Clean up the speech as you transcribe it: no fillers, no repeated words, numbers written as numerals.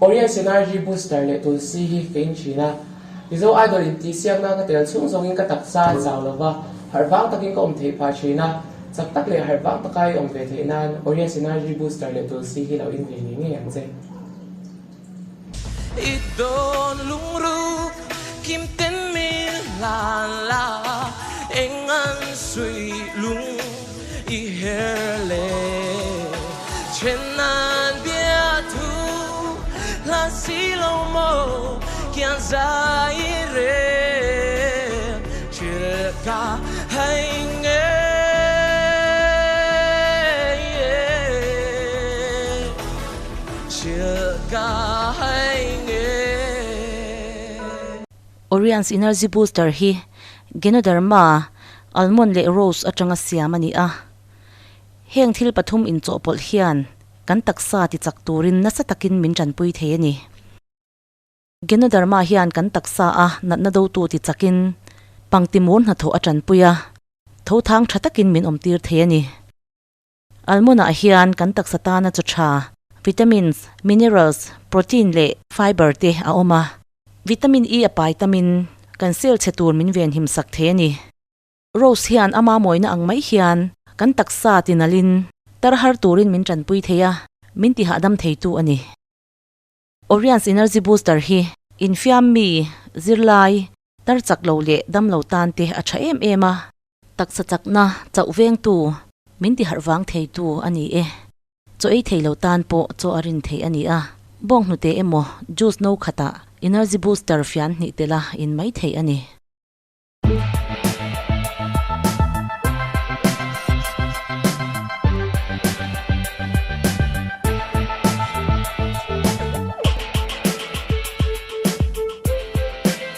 Oriens Energy Booster leh Tulsi hi ka in thin a. Mizo Idol intihsiakna ka tel chhung zawngin ka taksa a chau lova, harh vang takin ka awm theih phah thin a. Chak tak leh harh vang taka i awm ve theih nan Oriens Energy Booster leh Tulsi hi lo in ve ngei ngei ang che. I dawn lungruk kim ten min hlan la, eng an suih lung i her le. Then nan bia thu hla si lo maw, kiang zai i rel thil ka hai nge. Orion's Energy Booster hi Ganoderma, Almond leh Rose atanga siam a ni a. Heng thil pathum inchawhpawlh hian kan taksa tichak turin nasa takin min tanpui thei a ni. Ganoderma hian kan taksa a natna dotu tichakin pangtimur hnathawh a tanpui a, tho thang tha takin min awmtir thei a ni. Almond-ah hian kan taksa tana chaw tha, vitamins, minerals, protein leh fiber te a awm a. Vitamin E a pai tamin kan cell chhe tur min venhim sak thei a ni. Rose hian a mamawina ang mai hian kan taksa tinalin tar har turin min tanpui thei a, min tihahdam theitu a ni. Orion's Energy Booster hi infiam mi, zirlai, tar chak lo leh dam lo tan te a tha em em a. Taksa chakna chauh vengtu, min ti harh vang theitu a ni e. Chaw ei thei lo tan pawh chaw a rin theih a ni a, bawnghnute emaw juice no khatah energy booster fian hnih tela in mai theih a ni.